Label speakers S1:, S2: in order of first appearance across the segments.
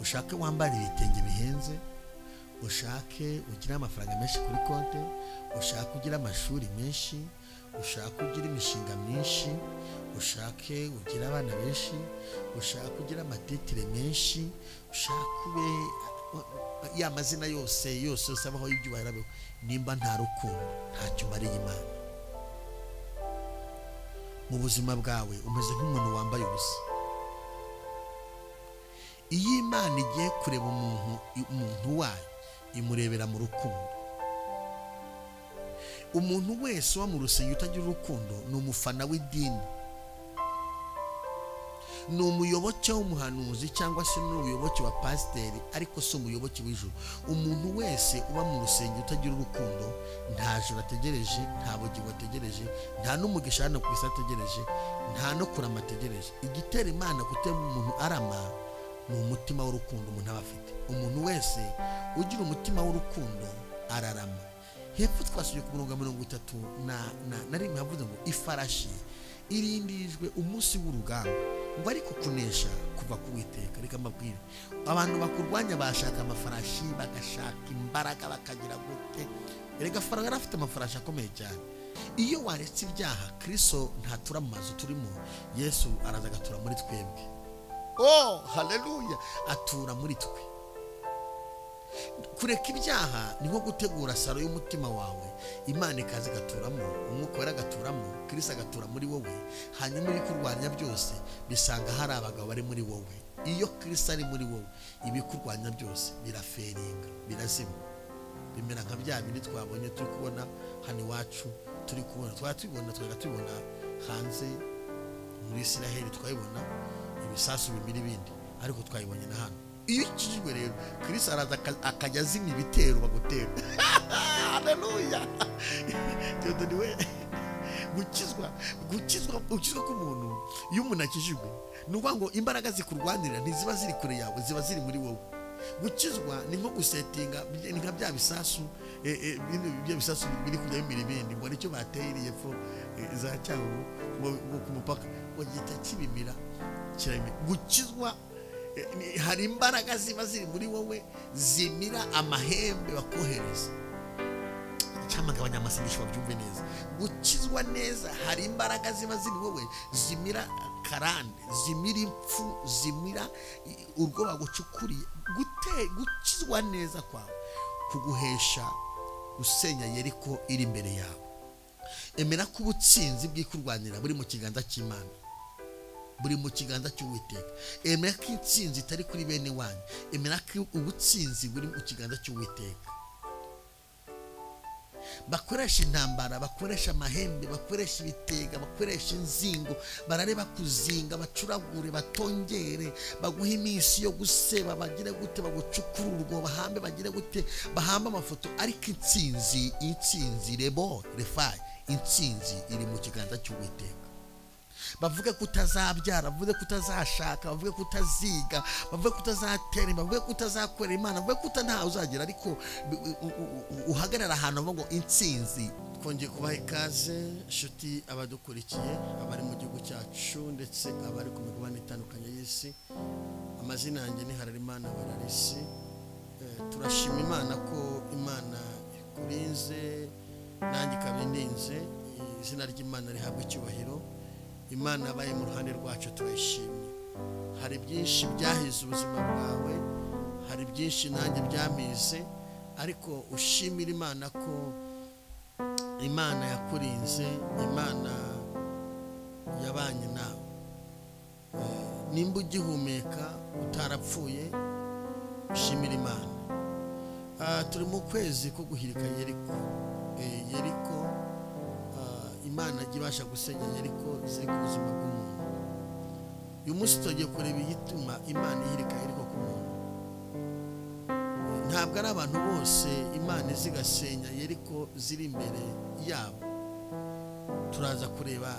S1: Ushake wambara ibitenge bihenze, ushake ugire amafaranga menshi kuri konte, ushake ugire amashuri menshi, ushake ugire imishinga myinshi, ushake ugire abana benshi, ushake ugire amatitire menshi, ushake ube ya mazina yose yose yose abaho y'ibyubahiro abeho, nimba nta rukundo ntacyo umariye Imana. Mu buzima bwawe umeze nk'umuntu wambaye ubusa. Iyo Imana igiye kureba umuntu wayo, imurebera mu rukundo. Umuntu wese uba mu rusengero utagira urukundo ni umufana w'idini, ni umuyoboke w'umuhanuzi cyangwa se ni umuyoboke wa pasiteri, ariko si umuyoboke w'ijuru. Umuntu wese uba mu rusengero utagira urukundo nta juru ategereje, nta bugingo ategereje, nta n'umugisha hano ku isi ategereje, nta no kurama ategereje. Igitera Imana gutema umuntu arama ni umutima w'urukundo umuntu aba afite. Umuntu wese ugira umutima w'urukundo ararama. Hepfo twasubiye ku murongo wa 31 havuze ngo ifarashi irindirijwe umunsi w'urugamba, ngo ariko kunesha kuva ku Uwiteka. Reka mbabwire, abantu bakurwanya bashaka amafarashi, bagashaka imbaraga, bakagira gute. Erega Farawo yari afite amafarashi akomeye cyane. Iyo waretse ibyaha, Kristo ntatura mu mazu turimo, Yesu araza agatura muri twebwe. Oh, haleluya, atura muri twe. Kureka ibyaha ni nko gutegura saro y'umutima wawe, Imana ikaza igaturamo, Umwuka Wera agaturamo, Kristo agatura muri wowe, hanyuma ibikurwanya byose bisanga hari abagabo bari muri wowe. Iyo Kristo ari muri wowe, ibikurwanya byose biraferinga, birazima, bimera nka bya bindi twabonye turi kubona hano iwacu, turi kubona twatubibona, twatubibona hanze muri Isiraheli, twabibona ibisasu bimira ibindi, ariko twayibonye na hano. Iyo ukijijwe rero, Kristo araza akajya azimya ibitero bagutera. Haleluya. Theodore we, gukizwa k'umuntu, iyo umuntu akijijwe, ni ukuvuga ngo imbaraga zikurwanirira ntiziba ziri kure yawe, ziba ziri muri wowe. Gukizwa ni nko gusetinga, ni nka bya bisasu, bya bisasu biri kujya bimira ibindi, ngo nicyo bateye iriya epfo za Cyangugu ngo ku mupaka, ngo gihita kibimira, kirabimira. Gukizwa hari imbaraga ziba ziri muri wowe zimira amahembe bakohereza. Cyangwa abanyamasengesho babyumve neza. Gukizwa neza hari imbaraga ziba ziri wowe zimira karande, zimira impfu, zimira urwo bagucukuriye. Gukizwa neza kwawe kuguhesha gusenya Yeriko iri imbere yawe. Emera ko ubutsinzi bw'ikurwanira buri mu kiganza cy'Imana, buri mu kiganza cy'Uwiteka. Emera ko intsinzi itari kuri bene wanyu, emera ko ubutsinzi buri mu kiganza cy'Uwiteka. Bakoresha intambara, bakoresha amahembe, bakoresha ibitega, bakoresha inzingo, barareba kuzinga, bacuragure, batongere, baguhe iminsi yo guseba, bagire gute, bagucukure urwo bahambe, bagire gute, bahamba amafoto. Ariko intsinzi, intsinzi rebo refayi, intsinzi iri mu kiganza cy'Uwiteka. Bavuge ko utazabyara, bavuge ko utazashaka, bavuge ko utaziga, bavuge ko utazatera, bavuge ko utazakorera Imana, bavuge ko ntawe uzagera, ariko uhagarara ahantu ngo intsinzi. Twongeye kubaha ikaze inshuti abadukurikiye, abari mu gihugu cyacu ndetse abari ku migabane itandukanye y'isi. Amazina yanjye ni Hararimana Bararisi. Turashima Imana ko Imana ikurinze nanjye ikaba indinze. Izina ry'Imana rihabwa icyubahiro. Imana abaye mu ruhande rwacu, turayishimye. Hari byinshi byahize ubuzima bwawe, hari byinshi nanjye byamize, ariko ushimira Imana ko Imana yakurinze, Imana yabanye nawe. Nimba ugihumeka utarapfuye, ushimira Imana. Turi mu kwezi ko guhirika Yeriko. Yeriko, Imana ijya ibasha gusenya Yeriko ziri ku buzima bw'umuntu. Uyu munsi tugiye kureba igituma Imana ihirika Yeriko ku muntu. Ntabwo ari abantu bose Imana izigasenya Yeriko ziri imbere yabo. Turaza kureba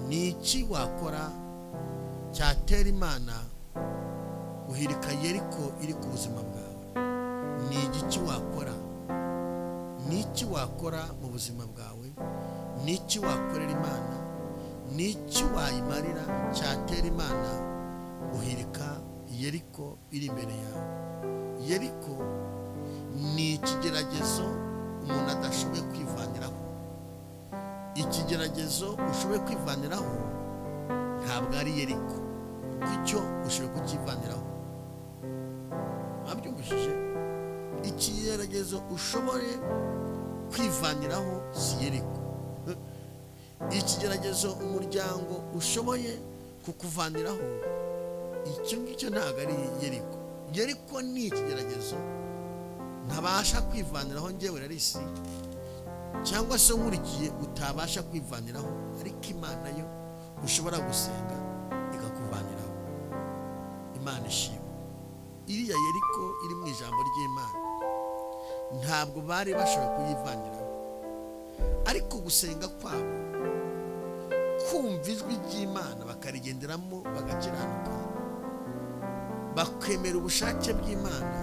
S1: ni iki wakora cyatera Imana guhirika Yeriko iri ku buzima bwawe. Ni igiki wakora? Ni iki wakora mu buzima bwawe? Ni iki wakorera Imana? Ni iki wayimarira cyatera Imana guhirika Yeriko iri imbere yawe. Yeriko ni ikigeragezo umuntu adashoboye kwivaniraho. Ikigeragezo ushoboye kwivaniraho ntabwo ari Yeriko, kuko icyo ushoboye kukivaniraho. Mwabyumvishije? Ikigeragezo ushoboye kwivaniraho si Yeriko. Ikigeragezo umuryango ushoboye kukuvaniraho, icyo ngicyo ntabwo ari Yeriko. Yeriko ni ikigeragezo ntabasha kwivaniraho njyewe Larisi, cyangwa se nkurikiye utabasha kwivaniraho, ariko Imana yo ushobora gusenga ikakuvaniraho. Imana ishimwe. Iriya Yeriko iri mu ijambo ry'Imana ntabwo bari bashobora kuyivaniraho, ariko gusenga kwabo, kumva ijwi ry'Imana bakarigenderamo, bagakiranuka, bakemera ubushake bw'Imana,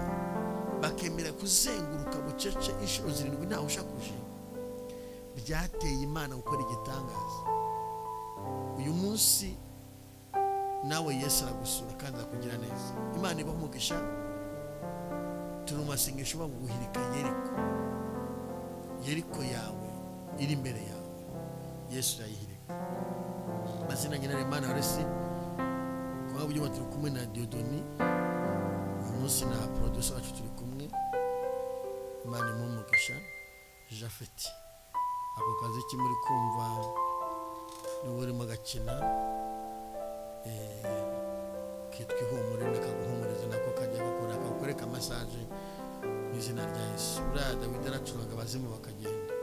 S1: bakemera kuzenguruka bucece inshuro 7 ntawe ushakuje, byateye Imana gukora igitangaza. Uyu munsi nawe Yesu aragusura kandi akugira neza. Imana ibahe umugisha. Turi mu masengesho baguhirika Yeriko. Yeriko yawe iri imbere yawe, Yesu yayihirika. Amazina nyina Imana Larisi, kwa buryo turi kumwe na Diodoni uyu munsi na producer wacu turi kumwe. Imana imuhe umugisha. Jafeti, ako kazi ki muri kumva niba urimo agakina kitwa ihumure, nakaguhumuriza nako kajya gakora kagukoreka massage mu izina rya Yesu. Buriya Dawidi aracuranga abazimu bakagenda.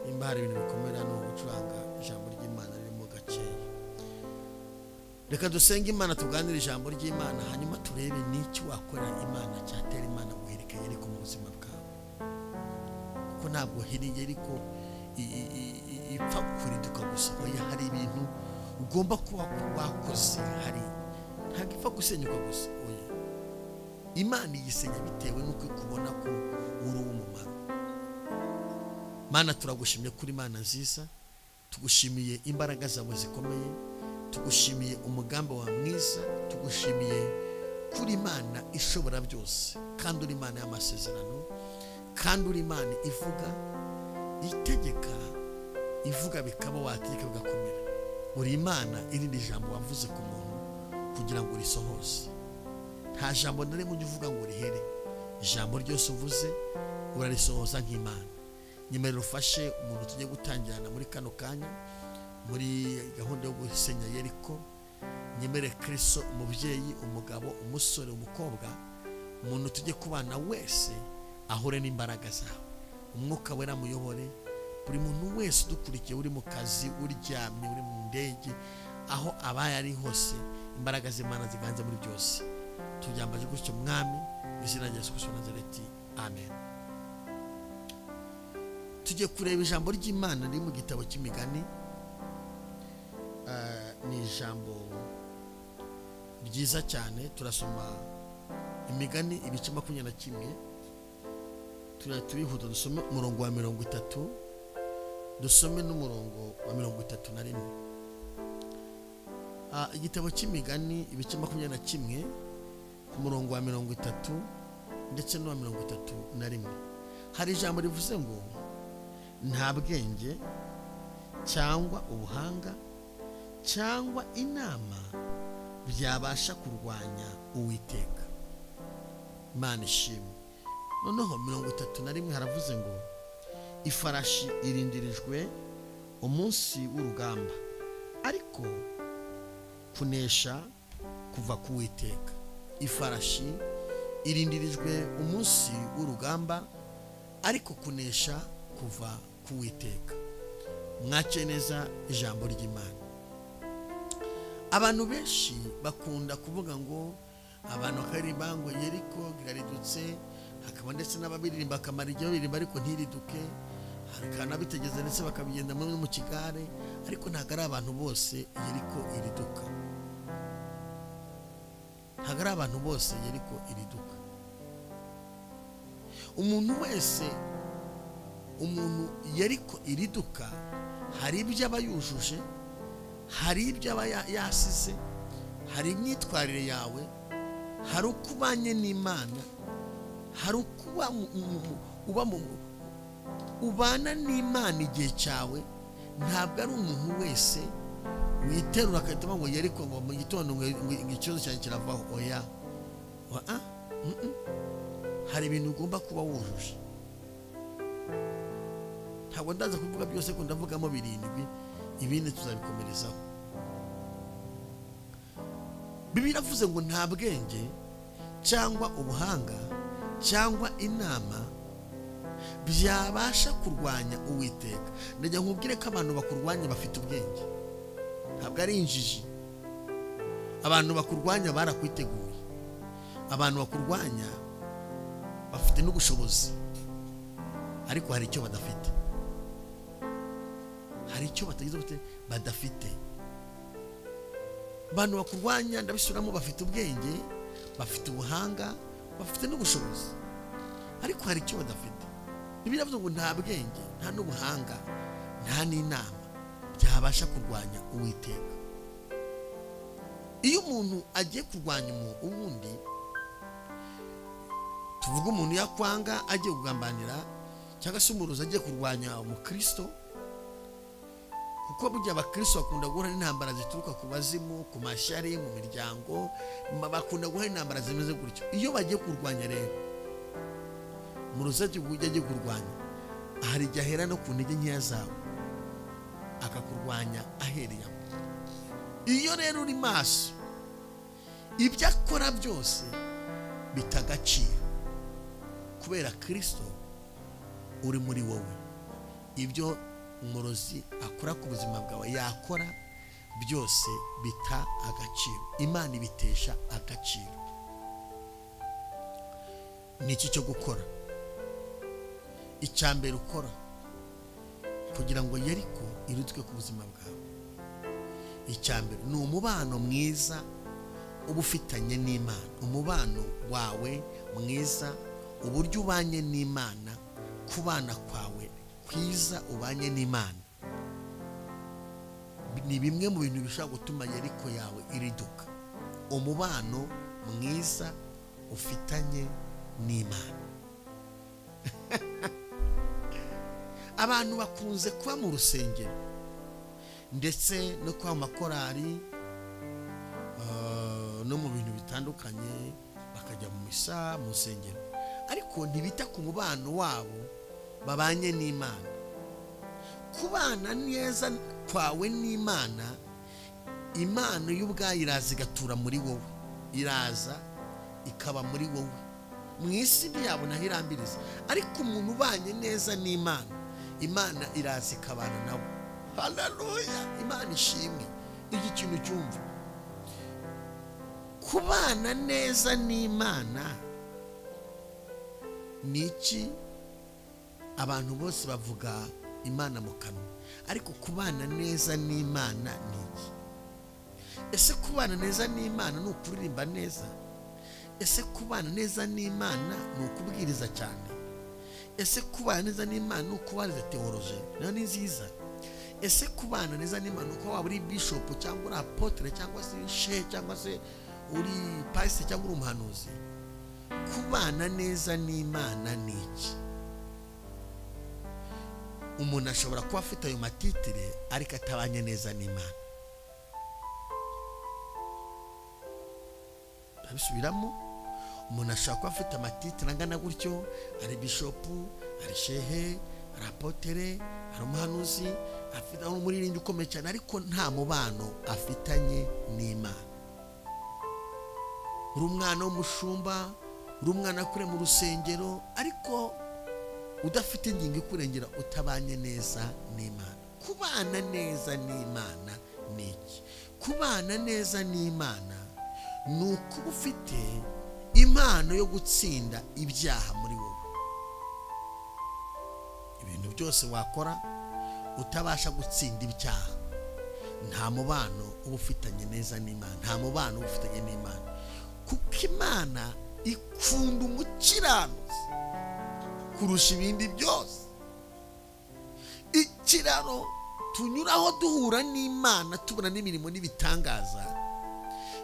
S1: Nimba hari ibintu bikomera ni ugucuranga ijambo ry'Imana ririmo gakeya. Reka dusenge Imana, tuganire ijambo ry'Imana, hanyuma turebe n'iki wakora Imana cyatera Imana guhirika Yeriko mu buzima bwawe. Kuko ntabwo hiri Yeriko ipfa kuriduka gusa, oya, hari ibintu ugomba kuba wakoze. Hari ntabwo ipfa gusenyuka gusa, oya. Imana iyisenya bitewe n'uko ikubona ko uri uw'umumaro. Mana, turagushimye kuri Imana nziza, tugushimiye imbaraga zawe zikomeye, tugushimiye umugambi wawe mwiza, tugushimiye kuri Imana ishobora byose, kandi uri Imana y'amasezerano, kandi uri Imana ivuga, itegeka, ivuga bikaba, wategeka bigakomera. Uri Imana irindi jambo wavuze ku muntu kugira ngo urisohoze. Nta jambo na rimwe ujya uvuga ngo rihere. Ijambo ryose uvuze urarisohoza nk'Imana. Nyemerera ufashe umuntu tugiye gutangirana muri kano kanya muri gahunda yo gusenya Yeriko. Nyemere Kristo, umubyeyi, umugabo, umusore, umukobwa, umuntu tujye kubana wese ahure n'imbaraga zawe. Umwuka wera muyobore buri muntu wese udukurikiye, uri mu kazi, uryamye, uri mu ndege, aho abaye ari hose, imbaraga z'Imana ziganze muri byose. Tubyambaje gutyo Mwami, mu izina rya Yesu Kristo wa Nazareti, amen. Tujye kureba ijambo ry'Imana riri mu gitabo cy'Imigani. Ni ijambo ryiza cyane. Turasoma Imigani ibice 21, turihuta dusome umurongo wa 30, dusome n'umurongo wa 31. Igitabo cy'Imigani ibice 21 ku murongo wa 30 ndetse n'uwa 31, hari ijambo rivuze ngo nta bwenge cyangwa ubuhanga cyangwa inama byabasha kurwanya Uwiteka. Imana ishimwe. Noneho 31 haravuze ngo ifarashi irindirijwe umunsi w'urugamba, ariko kunesha kuva ku Uwiteka. Ifarashi irindirijwe umunsi w'urugamba, ariko kunesha kuva ku Uwiteka. Mwace neza ijambo ry'Imana. Abantu benshi bakunda kuvuga ngo abantu bakaririmba ngo Yeriko iraridutse, hakaba ndetse n'ababiririmba akamara igihe baririmba ariko ntiriduke, hakaba n'abitegeza ndetse bakabigenda mu kigare, ariko ntabwo ari abantu bose Yeriko iriduka. Ntabwo ari abantu bose Yeriko iriduka. Umuntu wese, umuntu Yeriko iriduka, hari ibyo aba yujuje, hari ibyo aba yasize, hari imyitwarire yawe, hari Hari uko ubanye n'Imana, hari uko ubana n'Imana igihe cyawe. Ntabwo ari umuntu wese witerura agahita ngo Yeriko ngo mu gitondo ngo ikibazo cyanjye kiravaho. Oya, hari ibintu ugomba kuba wujuje. Ntabwo ndaza kuvuga byose, ko ndavugamo 7, ibindi tuzabikomerezaho. Bibiliya iravuze ngo nta bwenge cyangwa ubuhanga cyangwa inama byabasha kurwanya Uwiteka. Ndajya nkubwire ko abantu bakurwanya bafite ubwenge, ntabwo ari injiji. Abantu bakurwanya barakwiteguye, abantu bakurwanya bafite n'ubushobozi, ariko hari icyo badafite, hari icyo batagize badafite. Abantu bakurwanya, ndabisubiramo, bafite ubwenge, bafite ubuhanga, bafite n'ubushobozi, ariko hari icyo badafite. Bibiliya iravuga ngo nta bwenge, nta n'ubuhanga, nta n'inama byabasha kurwanya Uwiteka. Iyo umuntu agiye kurwanya uwundi, tuvuga umuntu yakwanga agiye kugambanira, cyangwa se umurozi agiye kurwanya umukristo, kuko burya abakristo bakunda guhura n'intambara zituruka ku bazimu, ku mashyari, mu miryango, bakunda guhura n'intambara zimeze gutyo. Iyo bagiye kurwanya rero, umurozi agiye kurwanya, hari igihe ahera no ku ntege nkeya zawe akakurwanya ahereye aho. Iyo rero uri maso, ibyo akora byose bita agaciro, kubera Kristo uri muri wowe. Ibyo umurozi akora ku buzima bwawe yakora byose bita agaciro, Imana ibitesha agaciro. Ni iki cyo gukora? Icya mbere ukora kugira ngo Yeriko irutwe ku buzima bwawe, icya mbere ni umubano mwiza uba ufitanye n'Imana. Umubano wawe mwiza, uburyo ubanye n'Imana, kubana kwawe kwiza ubanye n'Imana, ni bimwe mu bintu bishobora gutuma Yeriko yawe iriduka. Umubano mwiza ufitanye n'Imana. Abantu bakunze kuba mu rusengero ndetse no kuba mu makorari no mu bintu bitandukanye, bakajya mu misa, mu rusengero, ariko ntibita ku mubano wabo babanye n'Imana. Kubana neza kwawe n'Imana, Imana y'ubwayo iraza igatura muri wowe, iraza ikaba muri wowe. Mu isi ntiyabona aho irambiriza, ariko umuntu ubanye neza n'Imana, Imana iraza ikabana nawe. Haleluya, Imana ishimwe. Iki kintu cyumva, kubana neza n'Imana ni iki? Abantu bose bavuga Imana mu kanwa, ariko kubana neza n'Imana ni iki? Ese kubana neza n'Imana ni ukuririmba neza? Ese kubana neza n'Imana ni ukubwiriza cyane? Ese kubana neza n'Imana ni ukubariza teoloji nayo ni nziza? Ese kubana neza n'Imana ni uko waba uri bishop cyangwa uri apotre cyangwa se shehe cyangwa se uri pastor cyangwa uri umuhanuzi? Kubana neza n'Imana ni iki? Umuntu ashobora kuba afite ayo matitire ariko atabanye neza n'Imana. Ndabisubiramo, umuntu ashobora kuba afite amatitire angana gutyo, ari bishopu, ari shehe, ari apotere, ari umuhanuzi, afite umuririmbyi ukomeye cyane, ariko nta mubano afitanye n'Imana. Uri umwana w'umushumba, uri umwana akure mu rusengero, ariko udafite ingingo ikurengera, utabanye neza n'Imana. Kubana neza n'Imana ni iki? Kubana neza n'Imana ni ukuba ufite impano yo gutsinda ibyaha muri wowe. Ibintu byose wakora utabasha gutsinda ibyaha, nta mubano uba ufitanye neza n'Imana, nta mubano uba ufitanye n'Imana. Kuko Imana ikunda umukiranutsi kurusha ibindi byose. Ikiraro tunyuraho duhura n'Imana, tubona n'imirimo n'ibitangaza,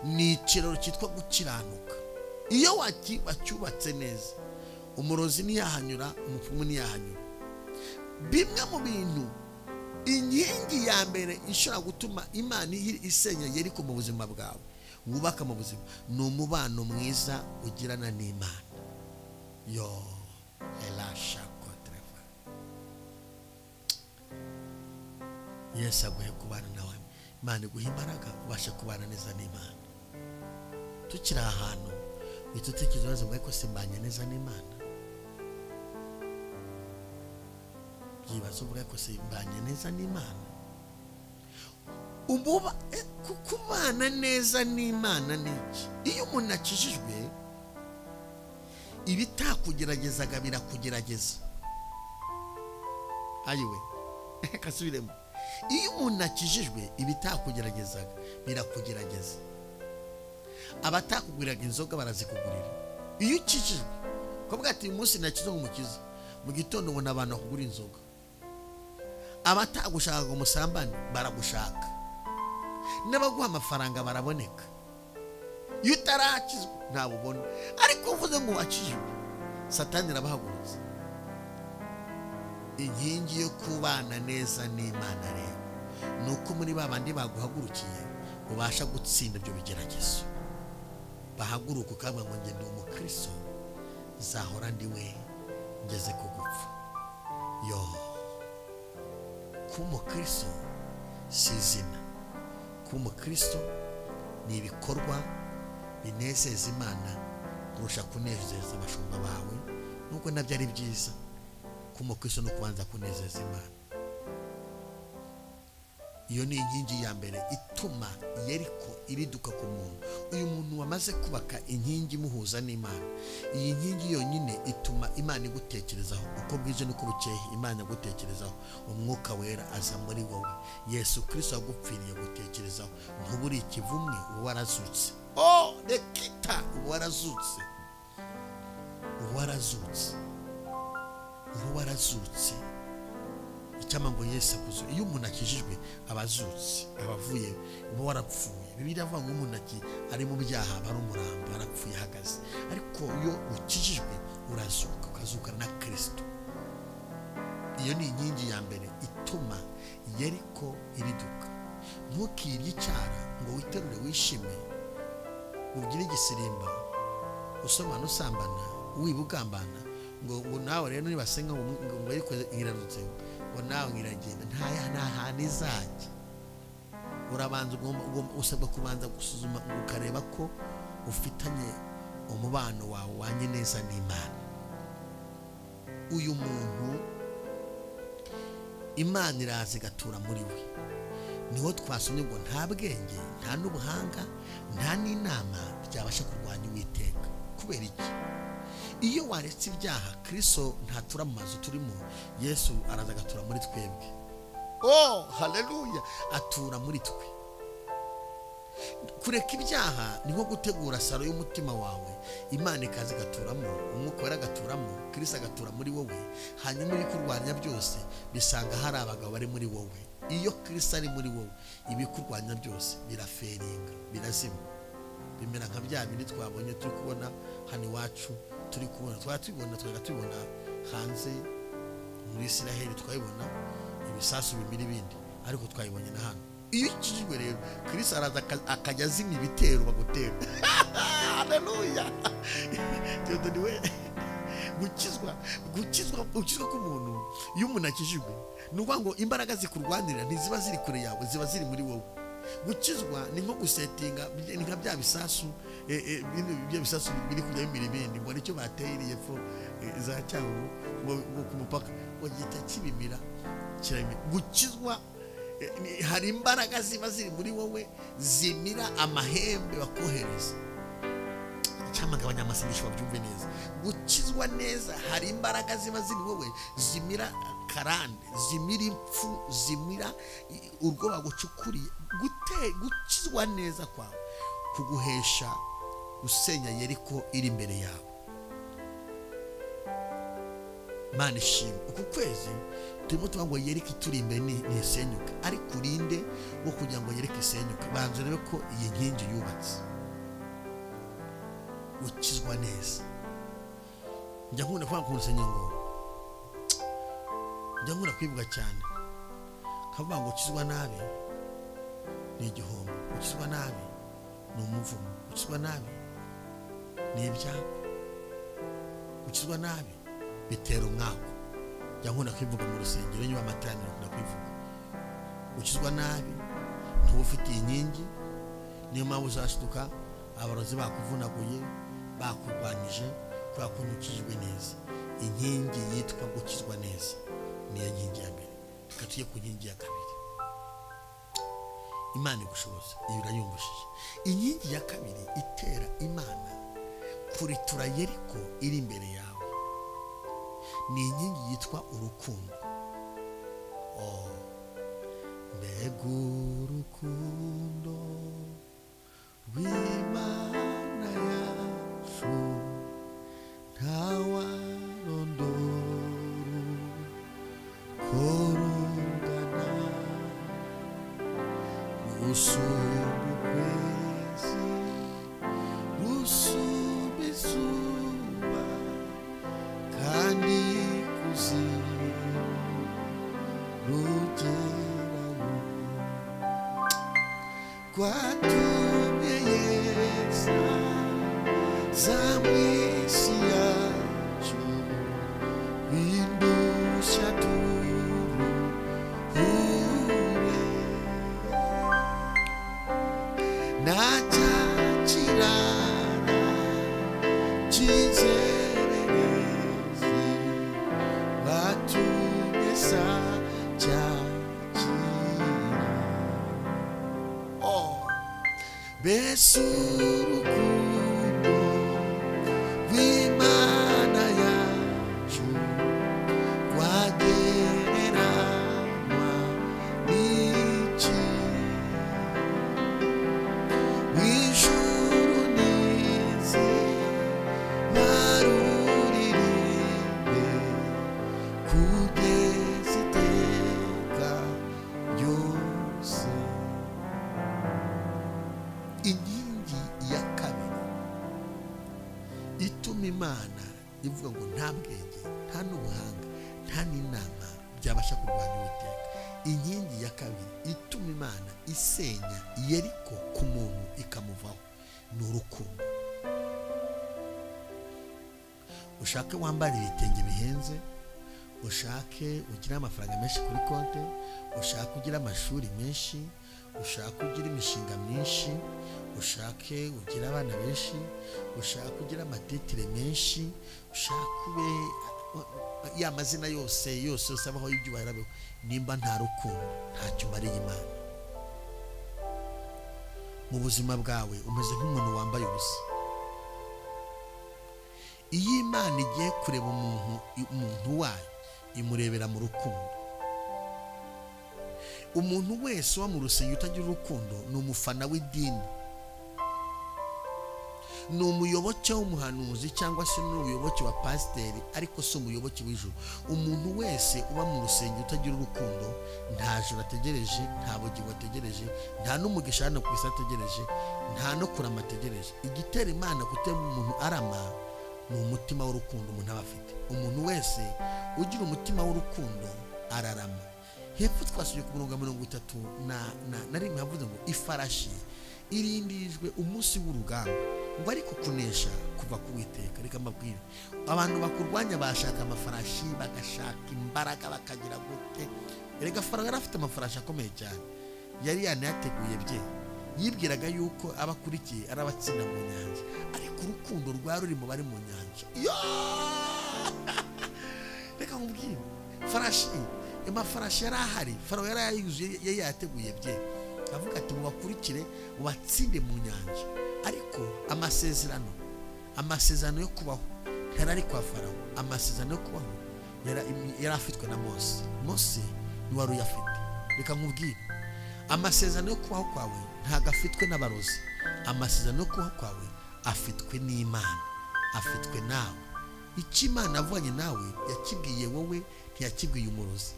S1: ni ikiraro cyitwa gukiranuka. Iyo wacyubatse neza, umurozi ntiyahanyura, umupfumu ntiyahanyura. Bimwe mu bintu, inkingi ya mbere ishobora gutuma Imana isenya Yeriko mu buzima bwawe wubaka mu buzima, ni umubano mwiza ugirana n'Imana. Yo elasha kotreva. Yesu aguhe kubana nawe, Imana iguhe imbaraga ubashe kubana neza n'Imana. Tukiri ahantu uhita utekereza ibibazo ngo ariko simbanye neza n'Imana. Byibaza uvuga ko simbanye neza n'Imana. Kubana neza n'Imana ni iki? Iyo umuntu akijijwe, ibitakugeragezaga birakugerageza. Ayiwe, kasubiremo. Iyo umuntu akijijwe, ibitakugeragezaga birakugerageza. Abatakuguriraga inzoga barazikugurira. Iyo ukijijwe, ukavuga ati uyu munsi nakizwe nk'umukiza, mu gitondo ubona abantu bakugura inzoga. Abatagushaka ngo musambane baragushaka, n'abaguha amafaranga baraboneka. Iyo utarakizwa ntabwo ubona, ariko uvuze ngo wakijijwe, Satani irabahagurutsa. Inkingi yo kubana neza n'Imana rero ni uko muri ba bandi baguhagurukiye ubasha gutsinda ibyo bigeragezo. Bahaguruka ukavuga ngo njye ndi umukristo, nzahora ndi we ngeze ku gupfa. Yo, kuba umukristo si izina, kuba umukristo ni ibikorwa binezeza Imana kurusha kunezeza abashumba bawe, nubwo nabyo ari byiza. Kuba umukristo no kubanza kunezeza Imana. Iyo ni inkingi ya mbere ituma Yeriko iriduka ku muntu. Uyu muntu wamaze kubaka inkingi imuhuza n'Imana, iyi nkingi yonyine ituma Imana igutekerezaho uko bwije n'uko bukeye. Imana igutekerezaho, Umwuka Wera aza muri wowe, Yesu Kristo agupfiriye gutekerezaho. Ntuburi ikivumwe, uba warazutse. Oh, rekita, uba warazutse, uba warazutse, uba warazutse. Icyampa ngo Yesu akuze. Iyo umuntu akijijwe aba azutse, aba avuye, uba warapfuye. Bibiliya ivuga ngo umuntu ari mu byaha aba ari umurambo, arapfuye ahagaze. Ariko iyo ukijijwe urazuka, ukazukana na Kristo. Iyo ni inkingi ya mbere ituma Yeriko iriduka. Ntukirye icyara ngo witerure wishime, ugire igisirimba, usomana usambana, wiba ugambana, ngo nawe rero nibasenga ngo Yeriko irarutse, ngo nawe ngiragenda, nta hantu izajya. Urabanza usabwa kubanza gusuzuma ukareba ko ufitanye umubano wawe wanye neza n'Imana. Uyu muntu Imana iraza igatura muri we. Niho twasomye ngo nta bwenge, nta n'ubuhanga, nta n'inama byabasha kurwanya Uwiteka. Kubera iki? Iyo waretse ibyaha, Kristo ntatura mu mazu turimo, Yesu araza agatura muri twebwe. Oh, haleluya, atura muri twe. Kureka ibyaha ni nko gutegura salo y'umutima wawe, Imana ikaza igaturamo, Umwuka Wera agaturamo, Kristo agatura muri wowe, hanyuma ibikurwanya byose bisanga hari abagabo bari muri wowe. Iyo Kristo ari muri wowe, ibikurwanya byose biraferinga, birazima, bimera nka bya bindi twabonye turi kubona hano iwacu, turi kubona twatubona twatubona hanze muri Israel, twabibona ibisasu bimira ibindi, ariko twayibonye na hano. Iyo ukijijwe rero, Kristo araza akajya azimya ibitero bagutera. Haleluya. Theodore we, gukizwa k'umuntu, iyo umuntu akijijwe ni ukuvuga ngo imbaraga zikurwanirira ntiziba ziri kure yawe, ziba ziri muri wowe. Gukizwa ni nko gusetinga, ni nka bya bisasu, bya bisasu biri kujya bimira ibindi, ngo nicyo bateye epfo za Cyangugu ngo ku mupaka, ngo gihita kibimira, kirabimira. Gukizwa hari imbaraga ziba ziri muri wowe zimira amahembe bakohereza. Cyangwa abanyamasengesho babyumve neza. Gukizwa neza hari imbaraga ziba ziri wowe zimira karande, zimira impfu, zimira urwo bagucukuriye. Gukizwa neza kwawe kuguhesha gusenya Yeriko iri imbere yawe. Imana ishimwe. Uku kwezi turimo tuvuga ngo Yeriko ituri imbere ntisenyuke, ariko urinde wo kugira ngo Yeriko isenyuke, banza urebe ko iyi nkingi yubatse. Gukizwa neza, njya nkunda kuvuga ku rusengero ngo njya nkunda kwivuga cyane, nkavuga ngo gukizwa nabi ni igihombo, gukizwa nabi ni umuvumo, gukizwa nabi ni ibyago, gukizwa nabi bitera umwaku. Njya nkunda kwivuga mu rusengero nyuma amateraniro, nkunda kwivuga gukizwa nabi ntuba ufite inkingi. Niyo mpamvu uzashiduka abarozi bakuvunaguye, bakurwanyije, kubera ko ntukijwe neza. Inkingi yitwa gukizwa neza niyo nkingi ya mbere. Reka tujye ku nkingi ya kabiri. Imana igushoboza, iyo urayumvishije. Inkingi ya kabiri itera Imana kuritura Yeriko iri imbere yawe ni inkingi yitwa urukundo. Oh, mbega urukundo rw'Imana yacu, ntawarondora uko rungana, rusumba ukwezi, rusumba izuba, kandi kuzimu rugerayo. Kwatumye Yesu aza mu isi yacu, indushya turuhure, na cya kirara cy'inzererezi batumye sa cyakira. Oh, mbese urukundo rw'Imana yacu rwagereranywa n'iki? Ijuru n'isi baruririmbe kugeza iteka ryose. Inkingi ya kabiri ituma Imana ivuga ngo nta bwenge, nta n'ubuhanga, nta n'inama byabasha kurwanya Uwiteka. Inkingi ya kabiri ituma Imana isenya Yeriko ku muntu ikamuvaho ni urukundo. Ushake wambara ibitenge bihenze, ushake ugire amafaranga menshi kuri konte, ushake ugire amashuri menshi, ushake ugire imishinga myinshi, ushake ugire abana benshi, ushake ugire amatitire menshi, ushake ube ya mazina yose yose yose abaho y'ibyubahiro abeho, nimba nta rukundo ntacyo umariye Imana. Mu buzima bwawe umeze nk'umuntu wambaye ubusa. Iyo Imana igiye kureba umuntu wayo, imurebera mu rukundo. Umuntu wese uba mu rusengero utagira urukundo ni umufana w'idini, ni umuyoboke w'umuhanuzi cyangwa se ni umuyoboke wa pasiteri, ariko si umuyoboke w'ijuru. Umuntu wese uba mu rusengero utagira urukundo nta juru ategereje, nta bugingo ategereje, nta n'umugisha hano ku isi ategereje, nta no kurama ategereje. Igitera Imana gutema umuntu arama ni umutima w'urukundo umuntu aba afite. Umuntu wese ugira umutima w'urukundo ararama. Hepfo twasubiye ku murongo wa 31 havuze ngo ifarashi irindirijwe umunsi w'urugamba, ngo ariko kunesha kuva ku Uwiteka. Reka mbabwire, abantu bakurwanya bashaka amafarashi, bagashaka imbaraga, bakagira gute. Erega Farawo yari afite amafarashi akomeye cyane, yari yanayateguye bye, yibwiraga yuko abakurikiye ari abatsinda mu nyanja, ariko urukundo rwa ruri mu bari mu nyanja. Reka nkubwire, farashi, amafarashi yari ahari, Farawo yari yayuzuye, yari yateguye bye, avuga ati mubakurikire mubatsinde mu nyanja. Ariko amasezerano yo kubaho yari ari kwa Farawo. Amasezerano yo kubaho yari afitwe na Mose. Mose ni wari uyafite. Reka nkubwire, amasezerano yo kubaho kwawe ntabwo afitwe n'abarozi. Amasezerano yo kubaho kwawe afitwe n'Imana, afitwe nawe. Icyo Imana avanye nawe yakibwiye wowe, ntiyakibwiye umurozi.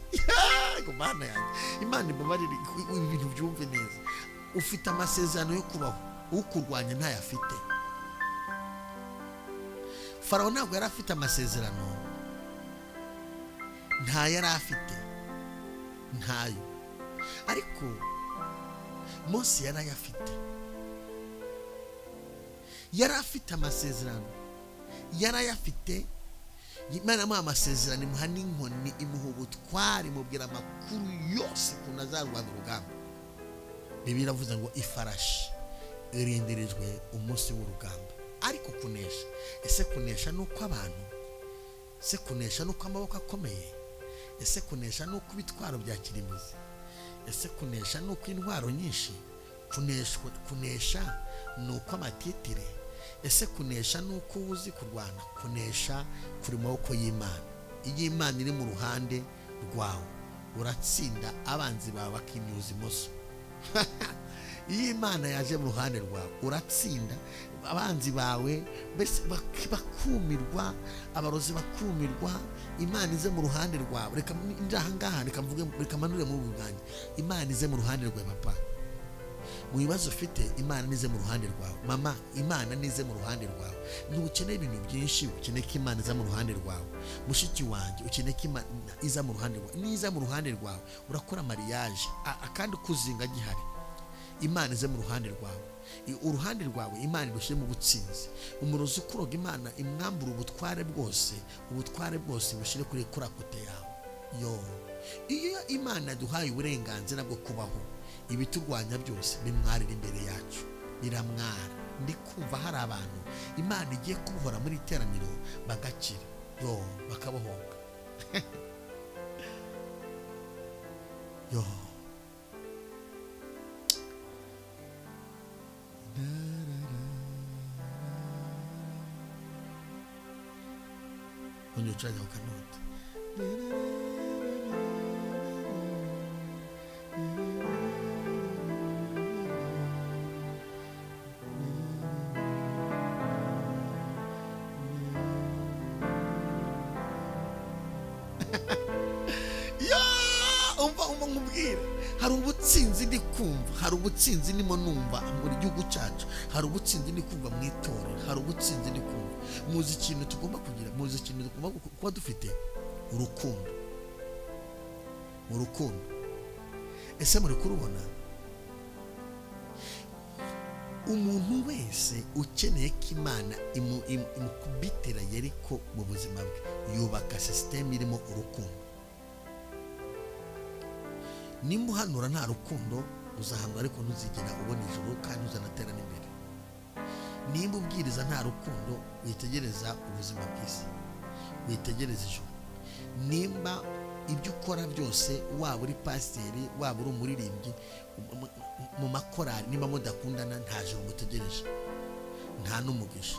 S1: Imana yanjye, Imana imbabarire, ibintu byumve neza. Ufite amasezerano yo kubaho, ukurwanya ntayafite. Farawo ntabwo yari afite amasezerano, nta yari afite, ntayo. Ariko Mose yari ayafite, yari afite amasezerano, yari ayafite. Imana imuha amasezerano, imuha n'inkoni, imuha ubutware, imubwira amakuru yose ukuntu azarwana urugamba. Bibiliya iravuze ngo ifarashi irindirijwe umunsi w'urugamba. Ariko kunesha, ese kunesha ni uko abantu? Ese kunesha ni uko amaboko akomeye? Ese kunesha ni uko ibitwaro bya kirimbuzi? Ese kunesha ni uko intwaro nyinshi? Kunesha ni uko amatitire? Ese kunesha ni uko uzi kurwana? Kunesha kuri maboko y'Imana. Iyo Imana iri mu ruhande rwawe uratsinda abanzi bawe bakimyuza imoso. Iyo Imana yaje mu ruhande rwawe uratsinda abanzi bawe, mbese bakumirwa, abarozi bakumirwa. Imana ize mu ruhande rwawe. Reka ngaha, reka mvuge, reka manure mu bwanjye. Imana ize mu ruhande rwawe papa. Mu bibazo ufite, Imana nize mu ruhande rwawe. Mama, Imana nize mu ruhande rwawe. Ntukeneye ibintu byinshi, ukeneye ko Imana iza mu ruhande rwawe. Mushiki wanjye, ukeneye ko Imana iza mu ruhande rwawe. Niza mu ruhande rwawe urakora mariage, akandi kuzinga gihari. Imana ize mu ruhande rwawe. Uruhande rwawe Imana irushyire mu butsinzi. Umurozi ukuroga, Imana imwambura ubutware bwose, ubutware bwose bushyire kuri kurakote yawe. Yo, iyo Imana duhaye uburenganzira bwo kubaho, ibiturwanya byose bimwarira imbere yacu, biramwara. Ndi kumva hari abantu Imana igiye kubohora muri iteraniro bagakira, yo bakabohoka. Yo, ongera ucuranga ku kanota. Umva nkubwire, hari ubutsinzi ndi kumva, hari ubutsinzi ndimo numva muri gihugu cyacu, hari ubutsinzi ndi kumva mu itorero, hari ubutsinzi ndi kumva. Muzi ikintu tugomba kugira, muzi ikintu tugomba kuba dufite? Urukundo. Urukundo. Ese muri kurubona? Umuntu wese ukeneye ko Imana imukubitira Yeriko mu buzima bwe, yubaka sisiteme irimo urukundo. Nimba uhanura nta rukundo, uzahanura ariko ntuzigera ubona ijuru kandi uzanatera n'imbere. Nimba ubwiriza nta rukundo, witegereza ubuzima bwiza, witegereza ijuru. Nimba ibyo ukora byose, waba uri pasiteri, waba uri umuririmbyi mu makorari, nimba mudakundana nta juru mutegereje, nta n'umugisha.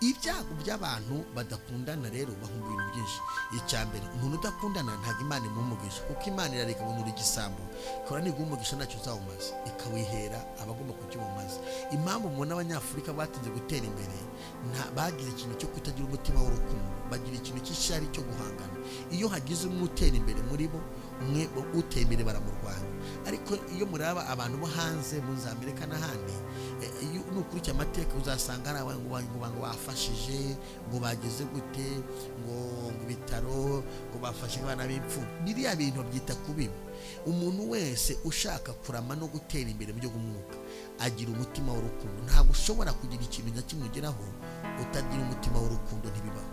S1: Ibyago by'abantu badakundana rero bahumba ibintu byinshi. Icya mbere, umuntu udakundana ntabwo Imana imuha, kuko Imana irareka ubuntu igisambo ikora niguha umugisha ntacyo uzawumaza, ikawihera abagomba kukiwumaza. Impamvu mubona Abanyafurika batinze gutera imbere, bagize ikintu cyo kutagira umutima w'urukundo, bagira ikintu cy'ishyari cyo guhangana. Iyo hagize umwe utera imbere muri bo, umwe utera imbere baramurwanya. Ariko iyo muraba abantu bo hanze mu za Amerika n'ahandi, iyo nukurikiye amateka uzasanga ari abantu ngo bafashije, ngo bageze gute, ngo ibitaro, ngo bafashe abana b'imfubyi. Biriya bintu byita kubiba. Umuntu wese ushaka kurama no gutera imbere mu byo bw'umwuka agira umutima w'urukundo. Ntabwo ushobora kugira ikintu na kimwe ugeraho utagira umutima w'urukundo, ntibibaho.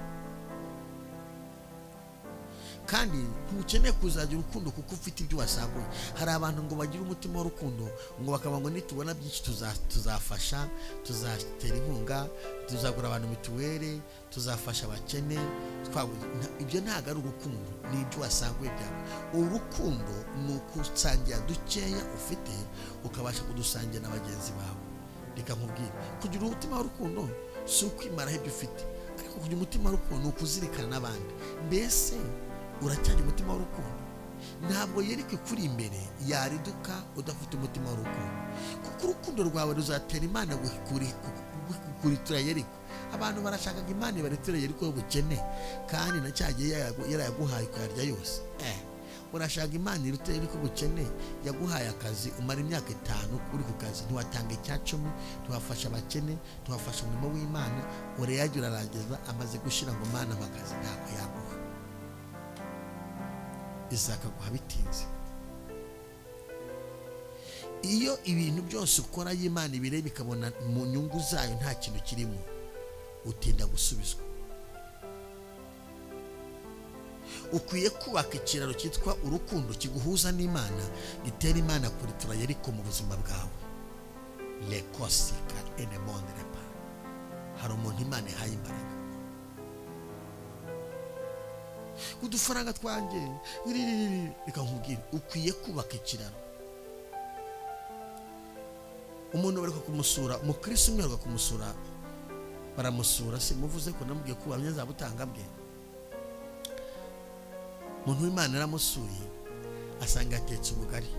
S1: Kandi ntukeneye kuzagira urukundo kuko ufite ibyo wasaguye. Hari abantu ngo bagira umutima w'urukundo, ngo bakaba ngo nitubona byinshi tuzafasha, tuzatera inkunga, tuzagura abantu mituweli, tuzafasha abakene. Ibyo ntabwo ari urukundo, ni ibyo wasaguye byawe. Urukundo ni ukusangira dukeya ufite ukabasha kudusangira na bagenzi bawe. Reka nkubwire, kugira umutima w'urukundo si ukwimaraho ibyo ufite, ariko kugira umutima w'urukundo ni ukuzirikana n'abandi. Mbese uracyari umutima w'urukundo? Ntabwo Yeriko ikuri imbere yariduka udafite umutima w'urukundo, kuko urukundo rwawe ruzatera Imana kuritura Yeriko. Abantu barashakaga Imana ibariture Yeriko y'ubukene, kandi na cya gihe yarayaguhaye ukayarya yose. Urashaka Imana irute iri ku bukene yaguhaye akazi, umara imyaka 5 uri ku kazi, ntiwatanga 10, ntiwafasha abakene, ntiwafasha umurimo w'Imana, ureyagira urarangiza amaze gushira ngo Mana amakazi ntabwo yaguha. Izakaguha bitinze. Iyo ibintu byose ukora y'Imana ibireba ikabona mu nyungu zayo nta kintu kirimo, utinda gusubizwa. Ukwiye kubaka ikiraro cyitwa urukundo kiguhuza n'Imana, gitera Imana kuritura Yeriko mu buzima bwawe. Lekosika enemondrepa. Hari umuntu Imana ihaye imbaraga. Udufaranga twanjye reka nkubwire, ukwiye kubaka ikiraro. Umuntu bariko kumusura, umukristo umwe ariko kumusura, baramusura, simuvuze ko namubwiye ko ubuhamya azabutanga bwe. Umuntu w'Imana yaramusuye asanga atetse ubugari,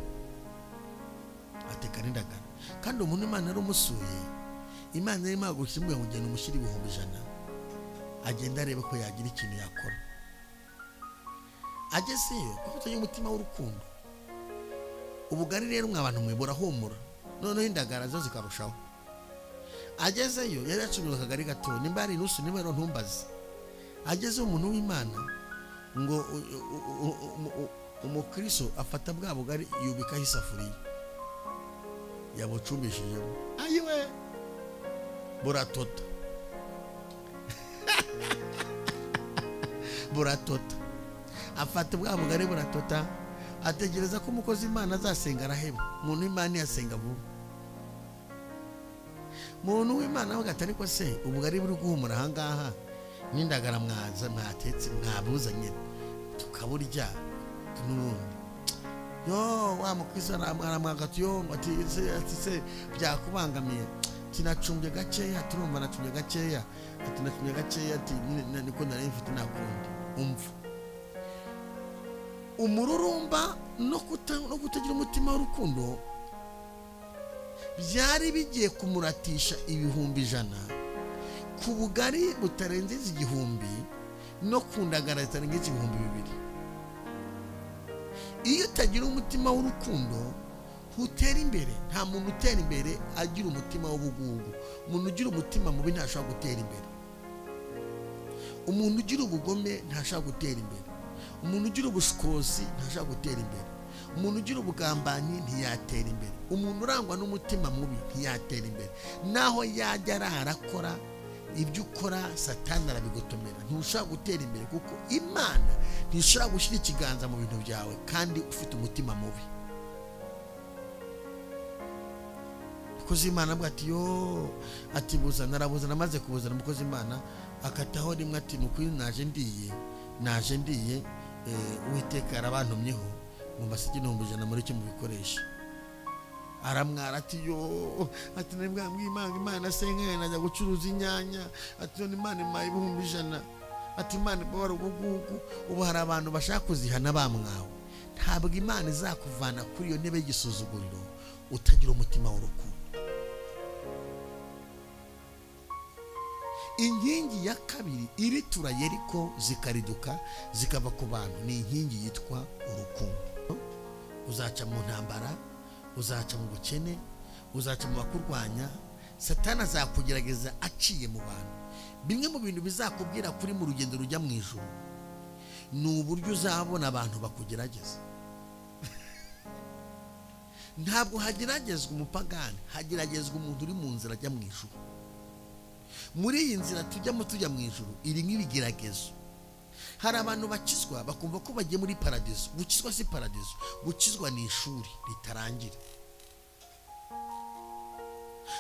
S1: ateka n'indagara. Kandi umuntu w'Imana yaramusuye, Imana yarimo agushyira ngo ugende umushyire 100,000, agenda arebe ko yagira ikintu yakora. Agezeyo kuko utagira umutima w'urukundo, ubugari rero mwa bantu mwe burahumura, noneho indagara zo zikarushaho. Agezeyo yari yacuruza akagari gato, nimba ari inusu nimba ari ntumbaze. Agezeyo umuntu w'Imana ngo umukristo afata bwa bugari yubikaho isafuriya yabucumbishijemo, ayiwe buratota buratota. Afata bwa bugari buratota, ategereza ko umukozi Imana azasenga araheba. Umuntu w'Imana yasenga vuba. Umuntu w'Imana avuga ati ariko se ubugari buri guhumura aha ngaha n'indagara mwaza mwatetse mwabuzanye tukaburya n'ubundi. Yo wa mukristo aramwagati yo ati se byakubangamiye, tinacumbye gakeya, turumva nacumbye gakeya, ati nacumbye gakeya, ati niko nari mfite nakundi. Umva umururumba no kutagira umutima w'urukundo byari bigiye kumuratisha 100,000 ku bugari butarenze 1,000 no ku ndagara zitarenze 2,000. Iyo utagira umutima w'urukundo utera imbere. Nta muntu utera imbere agira umutima w'ubugugu. Umuntu ugira umutima mubi ntashobora gutera imbere. Umuntu ugira ubugome ntashobora gutera imbere. Umuntu ugira ubushkozi ntashobora gutera imbere. Umuntu ugira ubugambanyi ntiyatera imbere. Umuntu urangwa n'umutima mubi ntiyatera imbere. Naho yajya arakora ibyo ukora, Satani arabigotomera, ntushobora gutera imbere kuko Imana ntishobora gushyira ikiganza mu bintu byawe kandi ufite umutima mubi. Umukozi w'Imana avuga ati yo, ati buzana, arabuzana, amaze kubuzana umukozi w'Imana akataho rimwe ati nukuri naje ndiye Uwiteka yarabantumyeho ngo mbasige 100,000 muri cyo mubikoresha. Aramwara ati yo, ati nibwa mwimanga Imana senke najya gucuruza inyanya, ati none Imana impaye 100,000, ati Imana ibabara ubugugu. Ubu hari abantu bashaka kuzihana bamwawe. Ntabwo Imana izakuvana kuri iyo ntebe y'igisuzuguriro utagira umutima w'urukundo. Inkingi ya kabiri iritura Yeriko zikariduka zikava ku bantu ni inkingi yitwa urukundo. Uzaca mu ntambara, uzaca mu bukene, uzaca mu bakurwanya, Satani azakugerageza aciye mu bantu. Bimwe mu bintu bizakubwira kuri mu rugendo rujya mu ijuru ni uburyo uzabona abantu bakugerageza. Ntabwo hageragezwa umupagani, hageragezwa umuntu uri mu nzira ajya mu ijuru. Muri iyi nzira tujyamo tujya mu ijuru iri nk'ibigeragezo. Hari abantu bakizwa bakumva ko bagiye muri paradizo. Gukizwa si paradizo, gukizwa ni ishuri ritarangira.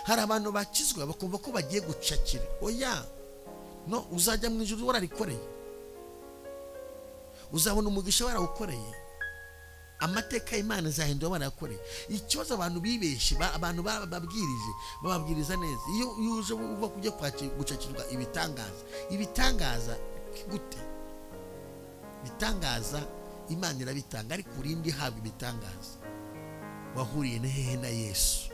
S1: Hari abantu bakizwa bakumva ko bagiye gucakira. Oya, no uzajya mu ijuru wararikoreye, uzabona umugisha warawukoreye, amateka y'Imana azahindura warayakoreye. Ikibazo abantu bibeshe, abantu bababwirije, bababwiriza neza. Iyo uje uva kujya gucakirwa ibitangaza, ibitangaza gute? Bitangaza Imana irabitanga, ariko urindi habwa ibitangaza wahuriye na hehe na Yesu?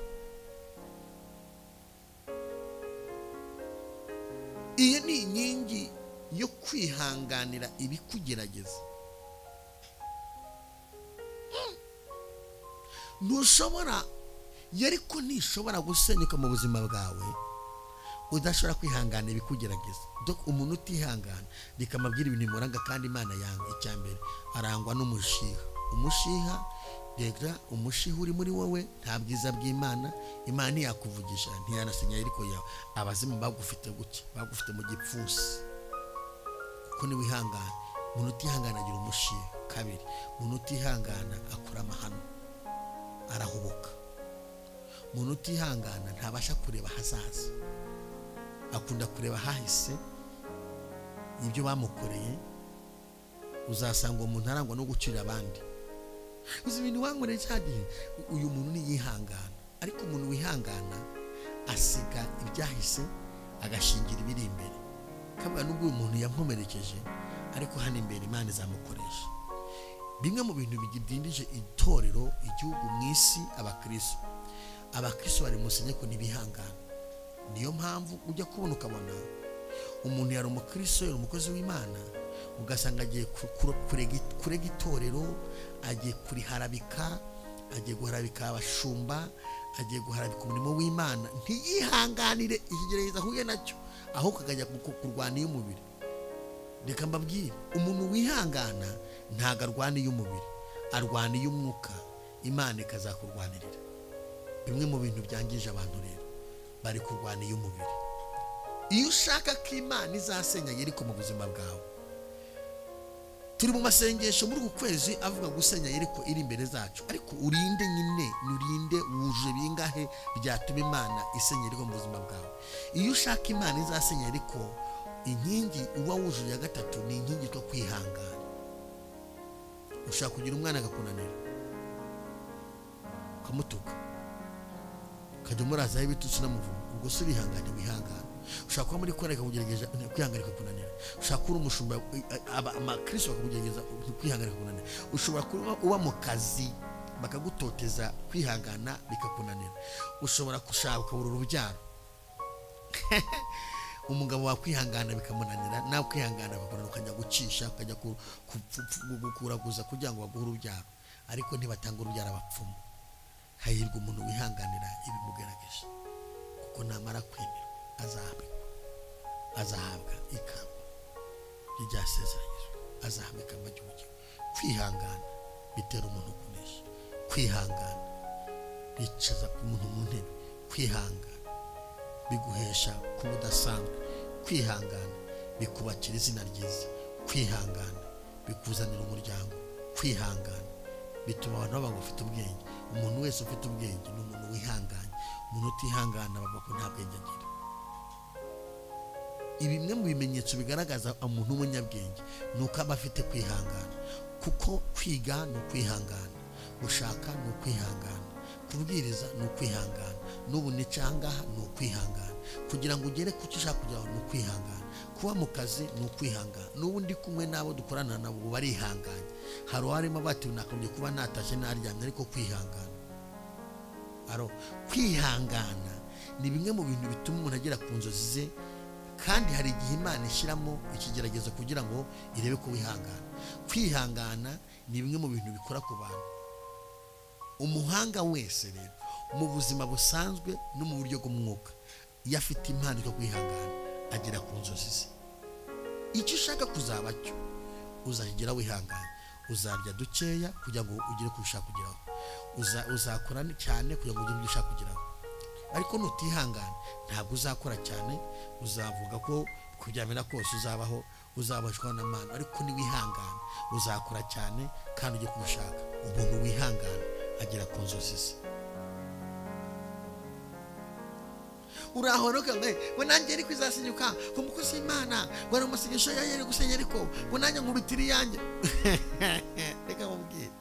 S1: Iyo ni inkingi yo kwihanganira ibikugerageza. Ntushobora, Yeriko ntishobora gusenyuka mu buzima bwawe udashobora kwihangana ibikugerageza. Donc umuntu utihangana, reka mbabwire ibintu bimuranga kandi Imana yanga. Icya mbere, arangwa n'umushiha. Umushiha, rega umushiha uri muri wowe nta bwiza bw'Imana. Imana ntiyakuvugisha, ntiyanasenya Yeriko yawe. Abazimu bagufite gutya, bagufite mu gipfunsi, kuko niwihangana. Umuntu utihangana agira umushiha. Kabiri, umuntu utihangana akora amahano, arahubuka. Umuntu utihangana ntabasha kureba ahazaza, akunda kureba ahahise, ibyo bamukoreye. Uzasanga uwo muntu arangwa no gucira abandi. Uzi ibintu wankoreye cya gihe, uyu muntu ntiyihangana. Ariko umuntu wihangana asiga ibyahise agashingira ibiri imbere. Kavuga nubwo uyu muntu yankomerekeje, ariko hano imbere Imana izamukoresha. Bimwe mu bintu bidindije itorero, igihugu mu isi, abakristo. Abakristo bari mu ko ntibihangana. Niyo mpamvu ujya kubona ukabona umuntu yari umukristo, yari umukozi w'Imana, ugasanga agiye kurega itorero, agiye kuriharabika, agiye guharabika abashumba, agiye guharabika umurimo w'Imana. Ntiyihanganire ikigerageza ahuye nacyo, ahubwo akajya kurwana iy'umubiri. Reka mbabwire, umuntu wihangana ntago arwana iy'umubiri, arwana iy'umwuka, Imana ikazakurwanirira. Bimwe mu bintu byangije abantu rero, bari kurwana iy'umubiri. Iyo ushaka ko Imana izasenya Yeriko mu buzima bwawe, turi mu masengesho muri uku kwezi avuga gusenya Yeriko iri imbere zacu, ariko urinde nyine, nurinde wuje bingahe byatuma Imana isenya Yeriko mu buzima bwawe. Iyo ushaka Imana izasenya Yeriko, inkingi uba wujuje ya gatatu ni inkingi yo kwihangana. Ushaka kugira umwana agakunanira, ukamutuka, ukajya umurazaho ibitutsi n'umuvumo, ubwo se urihangane wihangana. Ushaka kuba muri koreka kugerageza kwihangana kunanira. Ushaka kuba umushumba, amakristo bakakugerageza kwihangana kunanira. Ushobora kuba uba mu kazi bakagutoteza, kwihangana bikakunanira. Ushobora gushaka ukabura urubyaro, umugabo wakwihangana bikamunanira, nawe kwihangana bakakunanira, ukajya gucisha, ukajya gukuraguza kugira ngo baguhe urubyaro, ariko ntibatanga urubyaro abapfumu. Hahirwa umuntu wihanganira ibimugerageje, kuko namara kwemerwa azahabwa ikamba ryasezeranyijwe, azahabwa ikamba ry'ubugingo. Kwihangana bitera umuntu kunesha, kwihangana bicaza umuntu mu ntebe, kwihangana biguhesha kuba udasanzwe, kwihangana bikubakira izina ryiza, kwihangana bikuzanira umuryango, kwihangana bituma abantu baba bafite ubwenge. Umuntu wese ufite ubwenge ni umuntu wihanganye. Umuntu utihangana bavuga ko nta bwenge agira. Bimwe mu bimenyetso bigaragaza umuntu w'umunyabwenge ni uko aba afite kwihangana, kuko kwiga ni ukwihangana, gushaka ni ukwihangana, kubwiriza ni ukwihangana, n'ubu nicangaha ni ukwihangana, kugira ngo ugere ku cyo ushaka kugeraho ni ukwihangana, kuba mu kazi ni ukwihangana. N'ubu ndi kumwe n'abo dukorana nabo barihanganye. Hari uwarimo bati nakagombye kuba natashye naryamye, ariko kwihangana. Aro kwihangana ni bimwe mu bintu bituma umuntu agera ku nzozi ze, kandi hari igihe Imana ishyiramo ikigeragezo kugira ngo irebe ko wihangana. Kwihangana ni bimwe mu bintu bikora ku bantu. Umuhanga wese rero mu buzima busanzwe no mu buryo bw'umwuka, iyo afite impano yo kwihangana agera ku nzozi ze. Icyo ushaka kuzaba cyo uzakigera wihanganye. Uzarya dukeya kugira ngo ugere ku ushaka kugeraho, uzakora cyane kugira ngo ugere ibyo ushaka kugeraho. Ariko nutihangana ntabwo uzakora cyane, uzavuga ko kubyamira kose uzabaho, uzabashwa n'amana. Ariko niwihangana uzakora cyane kandi ujye kubishaka. Umuntu wihangana agera ku nzozi ze. Urahoroka ngo nanjye ariko izasinyuka ngo umukozi w'Imana ngo ari umusigisho ya yari gusenya, ariko ngo nanjye nkubitira iyanjye. Reka mubwire,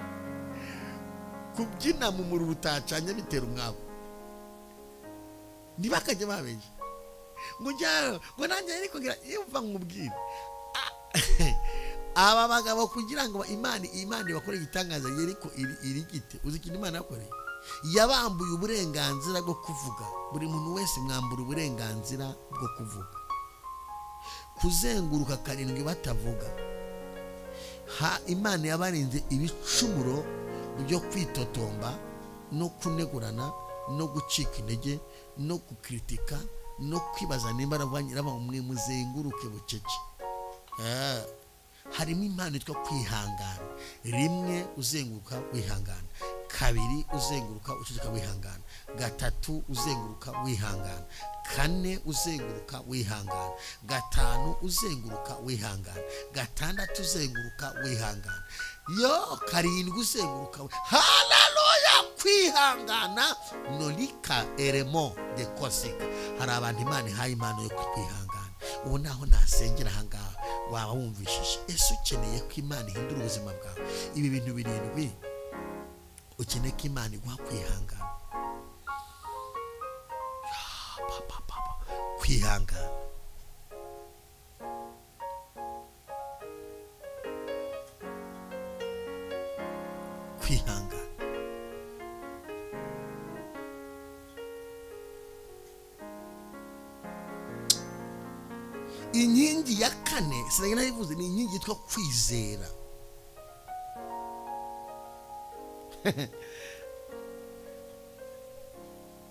S1: kubyina mu muriro utacanye bitera umwaku. Ntibakajye babeshya ngo njyayo ngo nanjye ariko ngira yumva nkubwire. Aba bagabo kugira ngo Imana ibakore igitangaza Yeriko iri gite, uzi ikintu Imana yakoreye? Yabambuye uburenganzira bwo kuvuga. Buri muntu wese mwambura uburenganzira bwo kuvuga. Kuzenguruka karindwi batavuga. Imana yabarinze ibicumuro byo kwitotomba no kunegurana no gucika intege no gukritika no kwibaza nimba araba umwe muzenguruke bucece. Harimo impano yitwa kwihangana. Rimwe uzenguruka wihangana, kabiri uzenguruka uceceka wihangana, gatatu uzenguruka wihangana, kane uzenguruka wihangana, gatanu uzenguruka wihangana, gatandatu uzenguruka wihangana, yo karindwi uzenguruka. Haleluya! Kwihangana nolika eremo de kosika. Hari abantu Imana ihaye impano yo kwihangana. Ubu naho nasengera ahangaha waba wumvishije. Ese ukeneye ko Imana ihindura ubuzima bwawe? Ibi bintu birindwi ukeneye ko Imana iguha kwihangana. Kwihangana. Kwihangana. Inkingi ya kane sinagenda nayivuze, ni inkingi yitwa kwizera.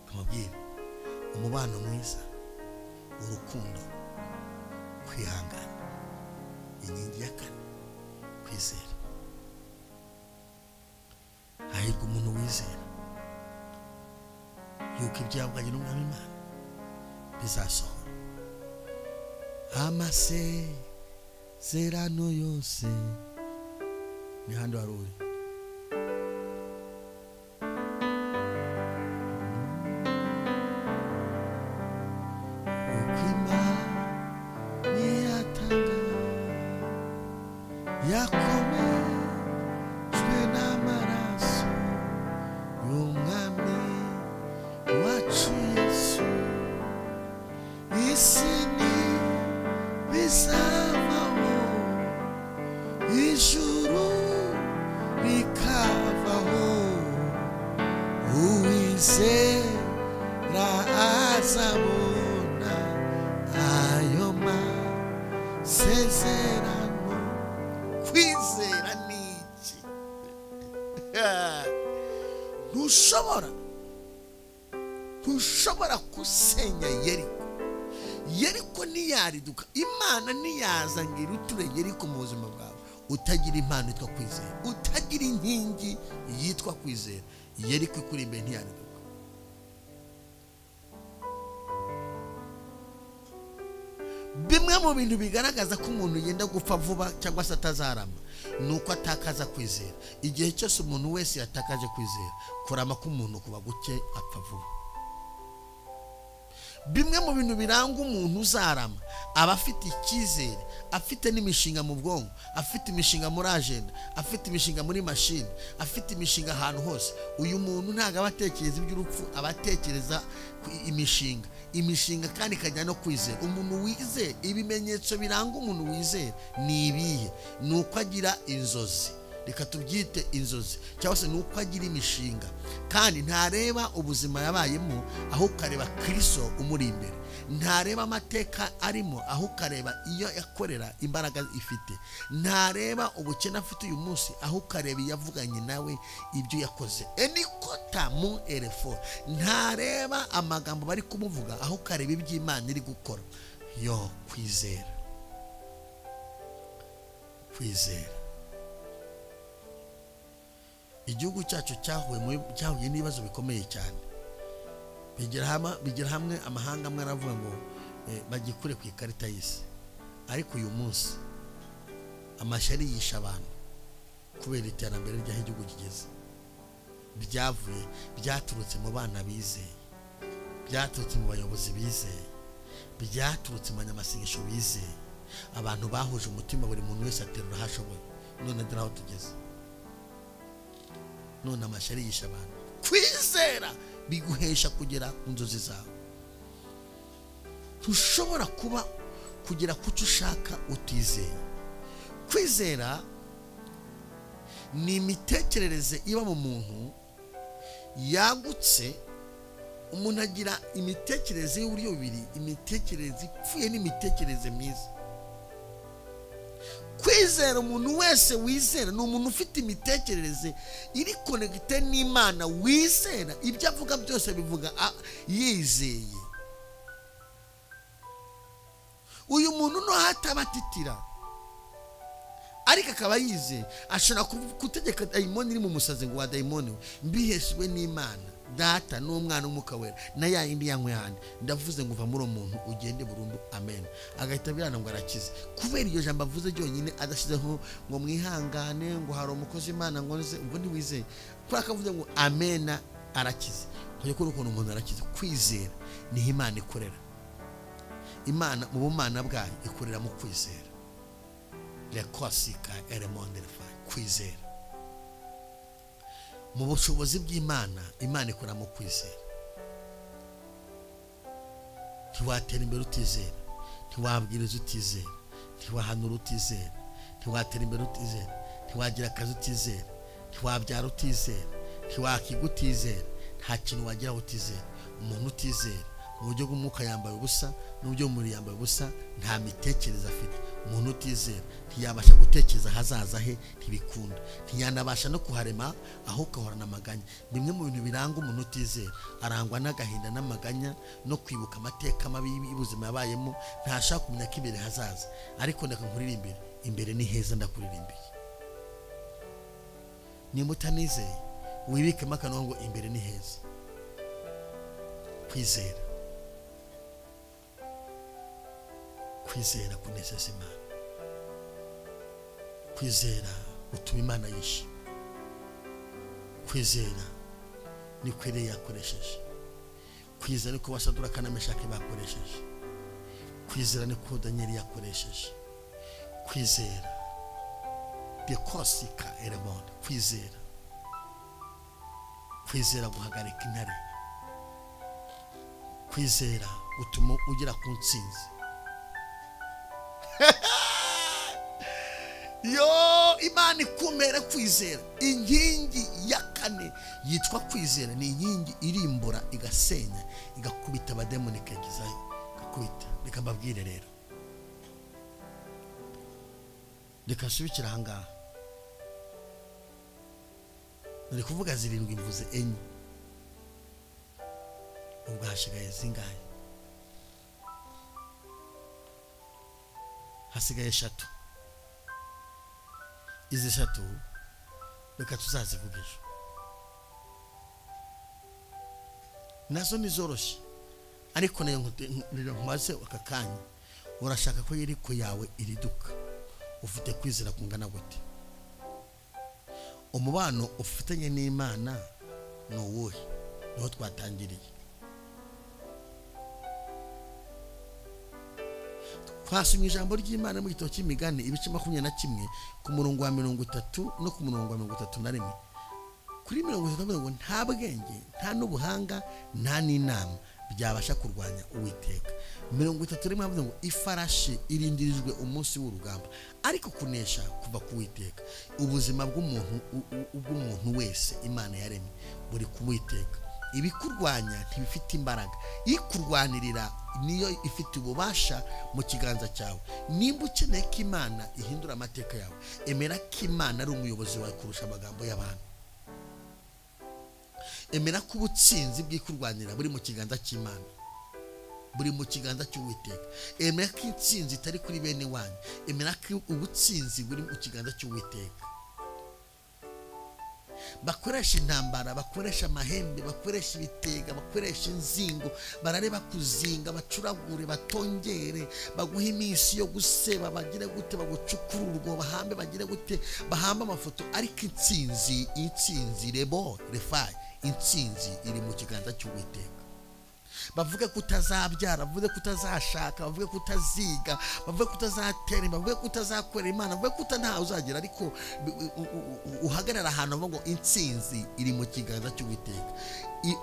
S1: Kamabwira umubano mwiza, urukundo, kwihangana. Inkingi ya kane kwizera. Hahirwa umuntu wizera yuko ibyavuganye n'Umwami Imana bizasohora. Amasezerano yose ni handi wari uri. Uko Imana yatanga yakomejwe n'amaraso y'Umwami wacu Yesu, isi ni bizavaho, ijuru rikavaho, uwizera azabona ayo masezerano. Kwizera ni iki? Ntushobora gusenya Yeriko. Yeriko ntiyariduka. Imana ntiyaza ngo iruture Yeriko mu buzima bwawe utagira impano yitwa kwizera, utagira inkingi yitwa kwizera. Yeriko ikuri imbere ntiyariduka. Bimwe mu bintu bigaragaza ko umuntu yenda gupfa vuba cyangwa se atazarama ni uko atakaza kwizera. Igihe cyose umuntu wese yatakaje kwizera, kurama k'umuntu kuba guke, apfa vuba. Bimwe mu bintu biranga umuntu uzarama, aba afite icyizere, afite n'imishinga mu bwonko, afite imishinga muri agenda, afite imishinga muri mashini, afite imishinga ahantu hose. Uyu muntu ntabwo aba atekereza iby'urupfu, aba atekereza imishinga. Imishinga kandi ikajya no kwizera. Umuntu wizera, ibimenyetso biranga umuntu wizera ni ibihe? Ni uko agira inzozi, reka tubyite inzozi, cyangwa se ni uko agira imishinga, kandi ntareba ubuzima yabayemo, aho ukareba Kristo umuri imbere. Ntareba amateka arimo, aho ukareba iyo yakorera imbaraga ifite. Ntareba ubukene afite uyu munsi, aho ukareba iyo yavuganye nawe ibyo yakoze. Enikota mu erefo. Ntareba amagambo bari kumuvuga, aho ukareba iby'Imana iri gukora. Yo kwizera. Kwizera. Igihugu cyacu cyahuye n'ibibazo bikomeye cyane. Bigera hamwe amahanga amwe aravuga ngo bagikure ku ikarita y'isi. Ariko uyu munsi amashyari yisha abantu kubera iterambere ry'aho igihugu kigeze. Byavuye byaturutse mu bana bizeye, byaturutse mu bayobozi bizeye, byaturutse mu banyamasengesho bizeye. Abantu bahuje umutima, buri muntu wese aterura aho ashoboye. None dore aho tugeze. None amashyari yisha abantu. Kwizera biguhesha kugera ku nzozi zawe. Ntushobora kuba kugera ku cyo ushaka utizeye. Kwizera ni imitekerereze iba mu muntu yagutse. Umuntu agira imitekerereze y'uburyo bubiri, imitekerereze ipfuye n'imitekerereze myiza. Kwizera Uwizera, umuntu wese wizera ni umuntu ufite imitekerereze iri connecté n'Imana, wizera ibyo avuga byose bivuga yizeye. Uyu muntu no hatabatitira ariko akaba yizeye, ashobora gutegeka dayimoni iri mu musazi ngo wa dayimoni mbiheshwe n'Imana Data n'Umwana w'Umwuka Wera na ya yindi yanywe handi, ndavuze ngo uva muri uwo muntu ugende burundu, amen. Agahita abirana ngo arakize kubera iryo jambo avuze ryonyine, adashyizeho ngo mwihangane ngo hari umukozi Imana ngo nze, ubwo ntiwizeye kubera ko avuze ngo amena arakize. Kujya kuri ukuntu umuntu arakize, kwizera niho Imana ikorera. Imana mu bumana bwayo ikorera mu kwizera. Lekosika eremonderefa, kwizera mu bushobozi bw'Imana. Imana ikora mu kwizera. Ntiwatera imbere utizera, ntiwabwiriza utizera, ntiwahanura utizera, ntiwatera imbere utizera, ntiwagira akazi utizera, ntiwabyara utizera, ntiwakiga utizera, nta kintu wageraho utizera. Umuntu utizera mu buryo bw'umwuka yambaye ubusa, n'uburyo bw'umubiri yambaye ubusa, nta mitekerereze afite. Umuntu utizera ntiyabasha gutekereza ahazaza he, ntibikunda, ntiyanabasha no kuharema, aho ukahorana amaganya. Bimwe mu bintu biranga umuntu utizera, arangwa n'agahinda n'amaganya no kwibuka amateka mabi y'ubuzima yabayemo, ntashaka kumenya ko imbere hazaza. Ariko ndeka nkuririmbire, imbere ni heza, ndakuririmbiye. Nimba utanizeye wibikemo akanwa ngo imbere ni heza. Kwizera, kwizera kunezeza Imana, kwizera gutuma Imana yishima, kwizera niko Eliya yakoresheje, kwizera niko Basaduraka na Meshaki bakoresheje, kwizera niko Daniyeli yakoresheje, kwizera dekosika eremonde, kwizera, kwizera guhagarika intare, kwizera gutuma ugera ku ntsinzi. Yo Imana ikumera kwizera. Inkingi ya kane yitwa kwizera ni inkingi irimbura, igasenya, igakubita abademoni ikagezayo, igakubita. Reka mbabwire rero, reka nsubikire aha ngaha. Nari kuvuga zirindwi mvuze enye, ubwo hasigaye zingahe? Hasigaye eshatu. Izi eshatu reka tuzazivuga ejo, nazo nizoroshye, ariko nayo nkumaze aka kanya. Urashaka ko Yeriko yawe iriduka, ufite kwizera kungana gute? Umubano ufitanye n'Imana ni uwuhe? Niho twatangiriye. Twasomye ijambo ry'Imana mu gitabo cy'Imigani ibice 21 ku murongo wa 30 no ku murongo wa 31. Kuri 30 ngo nta bwenge, nta n'ubuhanga, nta n'inama byabasha kurwanya Uwiteka. 31 avuga ngo ifarashi irindirijwe umunsi w'urugamba, ariko kunesha kuva ku Uwiteka. Ubuzima bw'umuntu ubw'umuntu wese Imana yaremye buri ku Uwiteka. Ibikurwanya ntibifite imbaraga, ikurwanirira niyo ifite ububasha mu kiganza cyawe. Nimba ukeneye ko Imana ihindura amateka yawe, emera ko Imana ari umuyobozi wawe kurusha amagambo y'abantu. Emera ko ubutsinzi bw'ikurwanira buri mu kiganza cy'Imana, buri mu kiganza cy'Uwiteka. Emera ko intsinzi itari kuri bene wanyu, emera ko ubutsinzi buri mu kiganza cy'Uwiteka. Bakoresha intambara, bakoresha amahembe, bakoresha ibitega, bakoresha inzingo, barareba kuzinga, bacuragure, batongere, baguhe iminsi yo guseba, bagire gute, bagucukure urwo bahambe, bagire gute, bahamba amafoto. Ariko intsinzi, intsinzi rebo refayi, intsinzi iri mu kiganza cy'Uwiteka. Bavuge ko utazabyara, bavuge ko utazashaka, bavuge ko utaziga, bavuge ko utazatera imbere, bavuge ko utazakorera Imana, bavuge ko ntawe uzagera, ariko uhagarara ahantu ngo intsinzi iri mu kiganza cy'Uwiteka.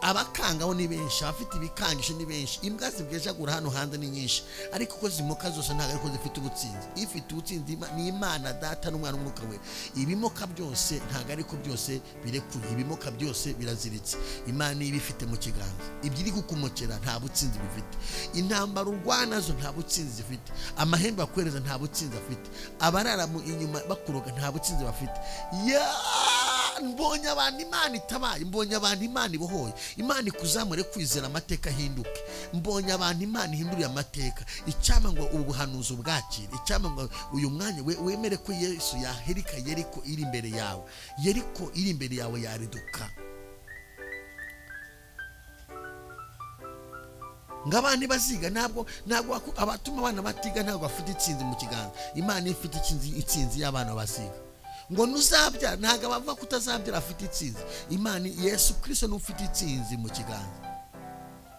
S1: Abakangaho ni benshi, abafite ibikangisho ni benshi, imbwa zibwejagura hano hanze ni nyinshi, ariko uko zimuka zose ntabwo ariko zifite ubutsinzi. Ufite ubutsinzi ni Imana Data n'Umwana n'Umwuka we. Ibimoka byose ntago ariko byose birekuye, ibimoka byose biraziritse. Imana iba ifite mu kiganza. Ibyo iri kukumokera nta butsinzi bifite. Intambara urwana zo nta butsinzi zifite. Amahembe akwereza nta butsinzi afite. Abarara mu inyuma bakuroga nta butsinzi bafite. Mbonye abantu Imana itabaye, mbonye abantu Imana ibohoye. Imana ikuzamure kwizera amateka ahinduke. Mbonye abantu Imana ihinduriye amateka. Icyama ngo ubu buhanuzi ubwakire, icyama ngo uyu mwanya wemere ko Yesu yahirika Yeriko iri imbere yawe. Yeriko iri imbere yawe yariduka. Ngabandi baziga ntabwo abatuma abana batiga ntabwo bafite itsinzi mu kiganza. Imana ifite itsinzi y'abana baziga. Ngo nuzabyara ntabwo abavuga ko utazabyara afite itsinzi. Imana Yesu Kristo n'ufite itsinzi mu kiganza.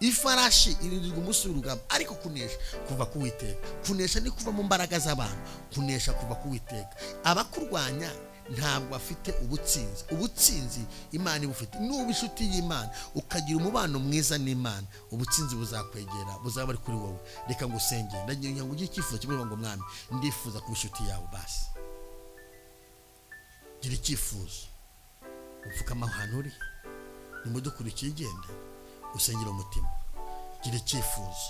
S1: Ifarashi irindirwa umunsi w'urugamba, ariko kunesha kuva ku Uwiteka. Kunesha ni kuva mu mbaraga z'abantu, kunesha kuva ku Uwiteka. Abakurwanya ntabwo afite ubutsinzi. Ubutsinzi Imana ibufite. Nuba inshuti y'Imana ukagira umubano mwiza n'Imana, ubutsinzi buzakwegera, buzaba ari kuri wowe. Reka ngusenge, ndagira ngo ugire icyifuzo kimwe ngo Mwami, ndifuza kuba inshuti yawe. Basi gira icyifuzo, upfukama ahantu uri, nimudukurikiye igenda usengera umutima. Gira icyifuzo,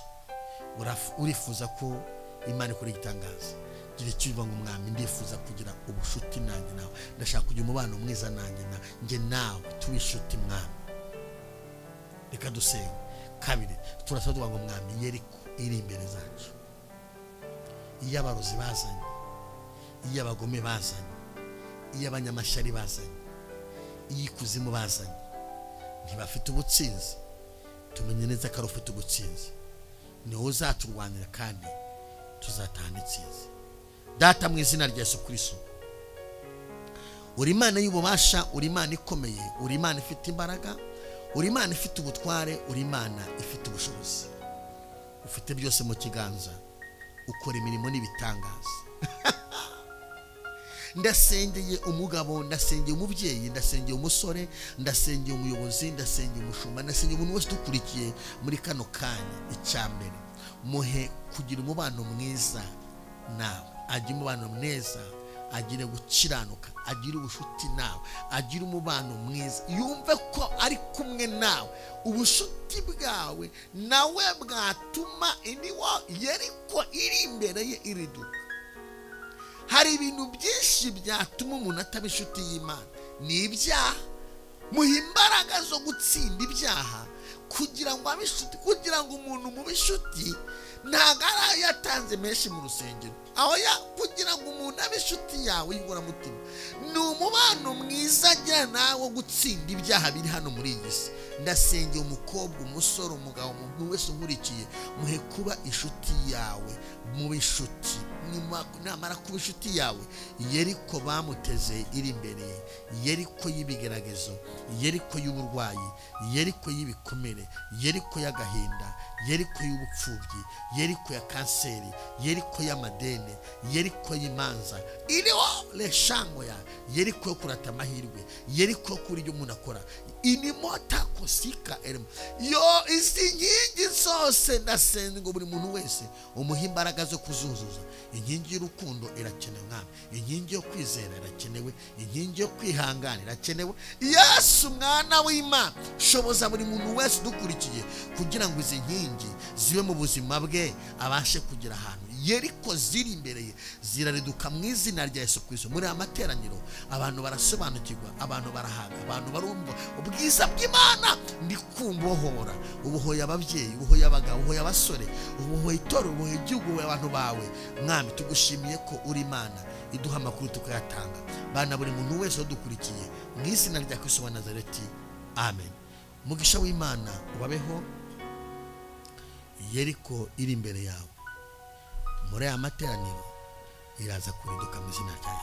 S1: urifuza ko Imana ikora igitangaza. Gira icyifuzo ngo Mwami, ndifuza kugira ubushuti nanjye nawe, ndashaka kugira umubano mwiza nanjye nawe, njye nawe tube inshuti Mwami. Reka dusenge. Kabiri, turasaba tuvuga ngo Mwami, Yeriko iri imbere zacu, iyo abarozi bazanye, iyo abagome bazanye, iyo abanyamashyari bazanye, iyo ikuzimu bazanye, ntibafite ubutsinzi. Tumenye neza ko ari ufite ubutsinzi, niwe uzaturwanira kandi tuzatahana intsinzi. Data, mu izina rya Yesu Kristo, uri Imana y'ububasha, uri Imana ikomeye, uri Imana ifite imbaraga, uri Imana ifite ubutware, uri Imana ifite ubushobozi. Ufite byose mu kiganza, ukora imirimo n'ibitangaza. Ndasengeye umugabo, ndasengeye umubyeyi, ndasengeye umusore, ndasengeye umuyobozi, ndasengeye umushumba, ndasengeye umuntu wese udukurikiye muri kano kanya. Icyambere, muhe kugira umubano mwiza nawe, agire umubano mwiza, agire gukiranuka, agire ubushuti nawe, agire umubano mwiza, yumve ko ari kumwe nawe. Ubushuti bwawe nawe bwatuma iniwa Yeriko iri imbere ye iriduka. Hari ibintu byinshi byatuma umuntu ataba inshuti y'Imana, ni ibyaha. Muha imbaraga zo gutsinda ibyaha kugira ngo abe inshuti, kugira ngo umuntu mube inshuti. Ntabwo ari yatanze menshi mu rusengero, aho kugira ngo umuntu abe inshuti yawe y'inkoramutima ni umubano mwiza agira nawe wo gutsinda ibyaha biri hano muri iyi si. Ndasengeye umukobwa, umusore, umugabo, umuntu wese unkurikiye, muhe kuba inshuti yawe, mube inshuti. Namara kuba inshuti yawe, Yeriko bamuteze iri imbere ye, Yeriko y'ibigeragezo, Yeriko y'uburwayi, Yeriko y'ibikomere, Yeriko y'agahinda, Yeriko y'ubupfubyi, Yeriko ya kanseri, Yeriko y'amadene, Yeriko y'imanza, iriho leshango ya Yeriko yo kurata amahirwe, Yeriko yo kuri ibyo umuntu akora, inimota kosika eremo. Yo izi nkingi zose ndasenga ngo buri muntu wese umuhe imbaraga zo kuzuzuza. Inkingi y'urukundo irakenewe Mwami, inkingi yo kwizera irakenewe, inkingi yo kwihangana irakenewe. Yesu mwana w'Imana, shoboza buri muntu wese udukurikiye kugira ngo izi nkingi zibe mu buzima bwe, abashe kugira ahantu Yeriko ziri imbere ye zirariduka mu izina rya Yesu Kristo. Muri amateraniro abantu barasobanukirwa, abantu barahaga, abantu barumva ubwiza bw'Imana. Ndikumbohora, ubuhoye ababyeyi, ubuhoye abagabo, ubuhoye abasore, ubuhoye itorero, ubuhoye igihugu, ubuhoye abantu bawe. Mwami, tugushimiye ko uri Imana iduha amakuru tukayatanga. Bana buri muntu wese udukurikiye mu izina rya Kristo wa Nazareti, amen. Umugisha w'Imana ubabeho. Yeriko iri imbere yawe muri aya materaniro iraza kuriduka mu izina rya Yesu.